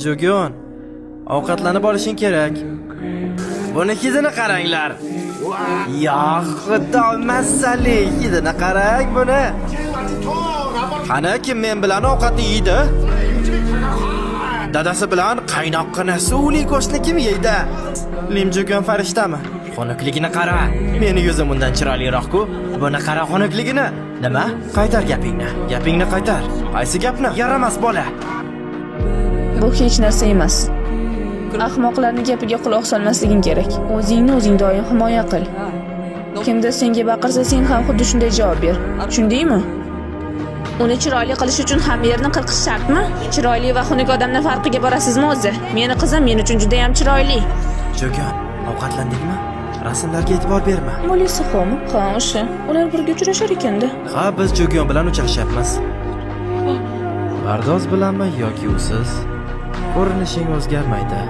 Jugun, ovqatlanib olishing kerak. Buni hidini qaranglar. Ya Xudo, mazali hidini qarang buni. Qani kim men bilan ovqatni yeydi? Dadasi bilan qaynoqqina suvli go'shtni kim yeydi? Lim Jugun farishtami? Xunukligini qara. Meni yuzim undan chiroyliroq-ku. Buni qara xunukligini. Nima? Qaytar gapingni. Gapingni qaytar. Qaysi gapni? Yaramas bola. Bu hech narsa emas. Ahmoqlarni gapiga quloq solmasliging kerak. O'zingni o'zing doim himoya qil. Kimdir senga baqirsa, sen ham xuddi shunday javob ber. Tushundingmi? Uni chiroyli qilish uchun ham yerni qirqish shartmi? Chiroyli va xunuk odamning farqiga borasizmi o'zi? Meni qizim men uchun juda ham chiroyli. Jugun, ovqatlandingmi? Rasmlarga e'tibor berma. Molly Suxomi? Ha, o'sha. Ular birga uchrashar ekanda. Ha, biz Jugun bilan uchrashyapmiz. Pardoz bilanmi yoki usiz? Ko'rinishing o'zgarmaydi.